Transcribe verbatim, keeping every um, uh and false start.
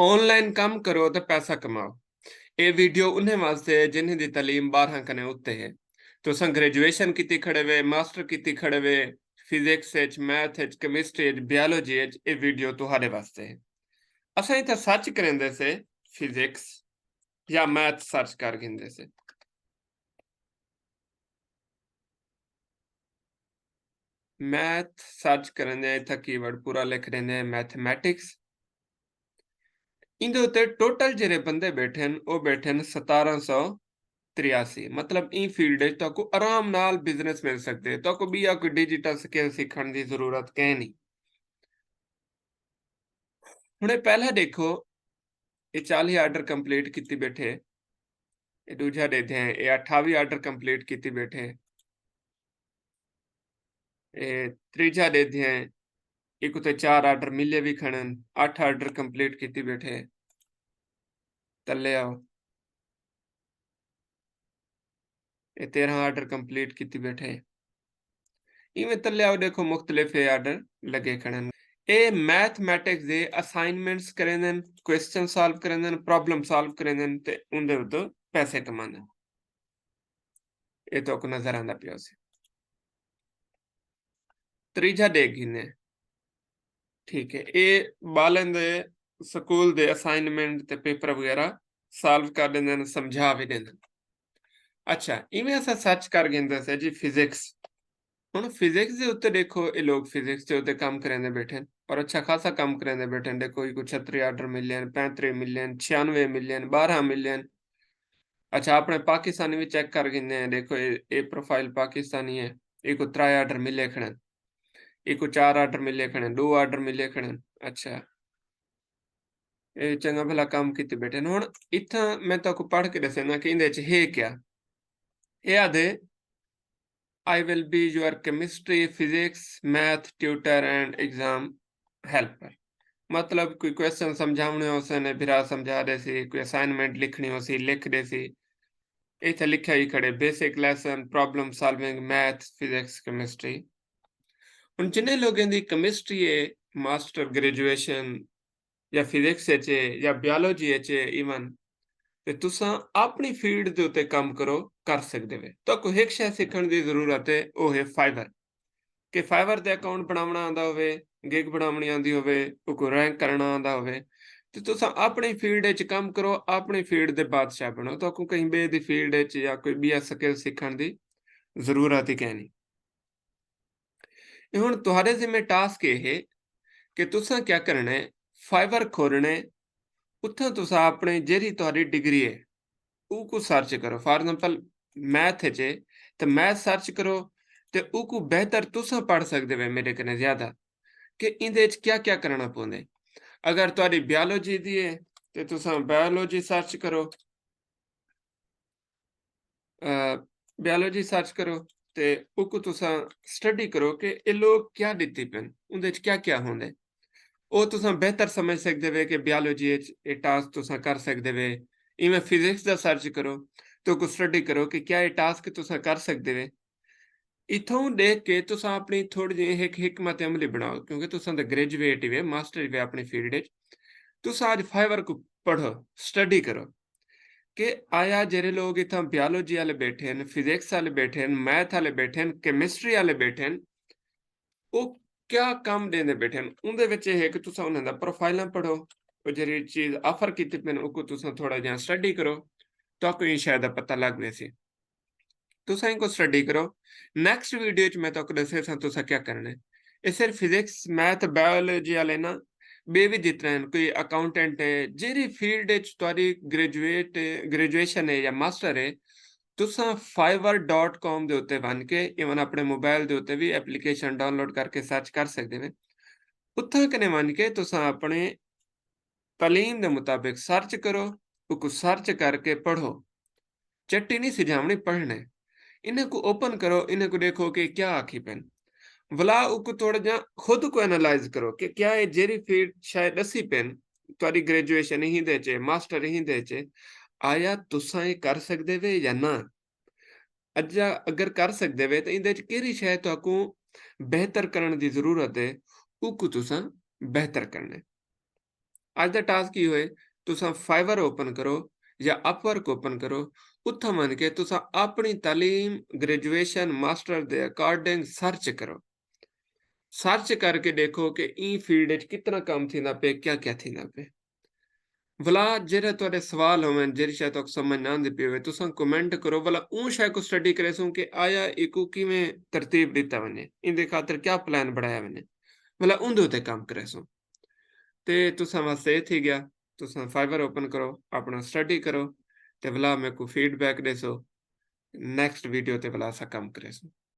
آن لائن کم کرو تے پیسہ کماؤ۔ اے ویڈیو انہیں واسطے ہے جنہیں دی تعلیم ٻارہاں کنے اتے ہے۔ تساں گریجویشن کیتی کھڑے وے، ماسٹر کیتی کھڑے وے، فزکس اچ، میتھ اچ، کیمسٹری اچ، بیالوجی اچ، اے ویڈیو تہاݙے واسطے ہے۔ اساں اتھاں سرچ کریندے سے فزکس یا میتھ سرچ کر گھندے سے۔ میتھ سرچ کریندے ہیں، اتھاں کی ورڈ پورا لکھ ݙیندے ہیں، میتھمیٹکس۔ ایندے اتے ٹوٹل جیڑھے بندے ٻیٹھے ہن، او ٻیٹھے ہن ستارہ سو تریاسی۔ مطلب ایں فیلڈ اچ تہاکوں آرام نال بزنس مل سڳدے، تہاکوں ٻیا کوئی ڈیجیٹل سکل سکھݨ دی ضرورت کائنی۔ ہݨ اے پہلا ݙیکھو، اے چالیہہ آرڈر کمپلیٹ کیتی ٻیٹھے، اے ݙوجھا ݙیدھے ہیں، اے اٹھاوی آرڈر کمپلیٹ کیتی ٻیٹھے، اے تریجھا ݙیدھے ہیں، ایکوں تے چار آرڈر ملے وی کھڑن، اٹھ آرڈر کمپلیٹ کیتی ٻیٹھے۔ تلے آؤ، اے تیرہاں آرڈر کمپلیٹ کیتی ٻیٹھے۔ ایویں تلے آؤ، ݙیکھو مختلف اے آرڈر لڳے کھڑن۔ اے میتھمیٹکس دے اسائنمنٹس کریندن، کوئسچن سالو کریندن، پرابلم سالو کریندن تے اوندے اتوں پیسے کماندن۔ اے تہاکوں نظر آندا پیا ہوسی۔ تریجھا ݙیکھ گھنے۔ ٹھیک ہے، اے ٻالیں دے سکول دے اسائنمنٹ تے پیپر وغیرہ سالو کر ݙیندن، سمجھا وی ݙیندن۔ اچھا، ایویں اساں سرچ کر گھندے سے جی فزکس۔ ہݨ فزکس دے اتے ݙیکھو، اے لوگ فزکس دے اتے کم کریندے ٻیٹھن اور اچھا خاصا کم کریندے ٻیٹھن۔ ݙیکھو، ایکوں چھتری آرڈر ملین، پینتری ملین، چھیانوے ملین، ٻارہاں ملین۔ اچھا، اپݨے پاکستانی وی چیک کر گھندے ہیں، ݙیکھو اے، اے پروفائل پاکستانی ہے، ایکوں ترائے آرڈر ملے کھڑن، ایکوں چار آرڈر ملے کھڑن، ݙو آرڈر ملے کھڑن۔ اچھا، اے چنڳا بھلا کم کیتے ٻیٹھے ہن۔ ہݨ اتھاں میں تہاکوں پڑھ کے ݙسیندا کہ ایندے اچ ہے کیا۔ اے آہدے، "I will be your chemistry, physics, math tutor and exam helper۔" مطلب کوئی کوئسچن سمجھاوݨے ہوسن، بھرا سمجھا ݙیسی، کوئی اسائنمنٹ لکھݨی ہوسی، لکھ ݙیسی۔ اتھے لکھیا ہی کھڑے، بیسک لیسن، پرابلم سالونگ، میتھ، فزکس، کیمسٹری۔ ہݨ جنہیں لوگیں دی کیمسٹری ہے، ماسٹر گریجویشن یا فزکس اچ ہے یا بیالوجی اچ ہے ایون، تے تساں اپݨی فیلڈ دے اتے کم کرو، کر سڳدے وے۔ تہاکوں ہک شے سکھݨ دی ضرورت ہے، او ہے فائیور۔ کہ فائیور تے اکاؤنٹ بݨاوݨا آندا ہووے، گگ بݨاوݨی آندی ہووے، اوکوں رینک کرݨا آندا ہووے، تے تساں اپݨی فیلڈ اچ کم کرو، اپݨی فیلڈ دے بادشاہ بݨو۔ تہاکوں کہیں ٻئے دی فیلڈ اچ یا کوئی ٻیا سکل سکھݨ دی ضرورت ہی کائنی۔ اے ہݨ تہاݙے ذمے ٹاسک اے ہے کہ تساں کیا کرݨے، فائیور کھولݨے، اتھاں تساں اپݨے جیڑھی تہاݙی ڈگری ہے، اوکوں سرچ کرو۔ فار ایگزامپل، میتھ اچ ہے، تے میتھ سرچ کرو، تے اوکوں بہتر تساں پڑھ سڳدے وے میݙے کنے زیادہ، کہ ایندے اچ کیا کیا کرݨا پوندے۔ اگر تہاݙی بیالوجی دی ہے، تے تساں بیالوجی سرچ کرو۔ آ، بیالوجی سرچ کرو تے اوکوں تساں سٹڈی کرو کہ اے لوگ کیا ݙتی پن، اوندے اچ کیا کیا ہوندے۔ او تساں بہتر سمجھ سڳدے وے کہ بیالوجی اچ اے ٹاسک تساں کر سڳدے وے۔ ایویں فزکس دا سرچ کرو تے اوکوں سٹڈی کرو کہ کیا اے ٹاسک تساں کر سڳدے وے۔ اتھوں ݙیکھ کے تساں اپݨی تھوڑی جہی ہک حکمت عملی بݨاؤ، کیونکہ تساں تاں گریجویٹ ہی وے، ماسٹر ہی وے اپݨی فیلڈ اچ۔ تساں اڄ فائیور کوں پڑھو، سٹڈی کرو کہ آیا جیڑھے لوگ اتھاں بیالوجی آلے ٻیٹھے ہن، فزکس آلے ٻیٹھے ہن، میتھ آلے ٻیٹھے ہن، کیمسٹری آلے ٻیٹھے ہن، او کیا کم ݙیندے ٻیٹھے ہن۔ اوندے وچ اے ہے کہ تساں انہاں دا پروفائلاں پڑھو، او جیڑھی چیز آفر کیتی پن، اوکوں تساں تھوڑا جیہاں سٹڈی کرو، تہاکوں ایں شے دا پتہ لڳ ویسی۔ تساں اینکوں سٹڈی کرو۔ نیکسٹ ویڈیو اچ میں تہاکوں ݙسیساں تساں کیا کرݨا ہے۔ اے صرف فزکس، میتھ، بائیولوجی آلے نہ، ٻئے وی جتنے ہن، کوئی اکاؤنٹنٹ ہے، جیڑھی فیلڈ اچ تہاݙی گریجویٹ، گریجویشن ہے یا ماسٹر ہے، تساں فائیور ڈاٹ کام دے اتے ونڄ کے ایون اپݨے موبائل دے اتے وی اپلیکیشن ڈاؤنلوڈ کر کے سرچ کر سڳدے وے۔ اتھاں کنے ونڄ کے تساں اپݨے تعلیم دے مطابق سرچ کرو، اوکوں سرچ کر کے پڑھو۔ چٹی نہیں سجھاوݨی، پڑھݨے۔ انہیں کوں اوپن کرو، انہیں کوں ݙیکھو کہ کیا آکھی پن۔ ولا اوکوں تھوڑا جیہاں خود کوں اینالائز کرو کہ کیا اے جیڑھی فیلڈ شاید ݙسی پن، تہاݙی گریجویشن ایندے اچ ہے، ماسٹر ایندے اچ ہے، آیا تساں اے کر سڳدے وے یا نہ؟ اجا اگر کر سڳدے وے تاں ایندے اچ کیڑھی شے تہاکوں بہتر کرݨ دی ضرورت ہے، اوکوں تساں بہتر کرݨے۔ اڄ دا ٹاسک کی ہوئے؟ تساں فائیور اوپن کرو یا اپ ورک اوپن کرو۔ اتھاں ونڄ کے تساں اپݨی تعلیم، گریجویشن، ماسٹر دے اکارڈنگ سرچ کرو۔ سرچ کر کے ݙیکھو کہ ایں فیلڈ وچ کتنا کم تھیندا پئے، کیا کیا تھیندا پئے۔ ولا جیڑھے تہاݙے سوال ہوون، جیڑھی شاید تہاکوں سمجھ نہ آندی پئی ہووے، تساں کمنٹ کرو۔ ولا اوں شے کوں سٹڈی کریسوں کہ آیا ایکوں کیویں ترتیب ݙتا ونڄے، ایندے خاطر کیا پلان بݨایا ونڄے۔ ولا اوندے اتے کم کریسوں۔ تے تساں واسطے اے تھی ڳیا، تساں فائیور اوپن کرو، اپݨا سٹڈی کرو، تے ولا میکوں فیڈ بیک ݙیسو۔ نیکسٹ ویڈیو تے ولا اساں کم کریسوں۔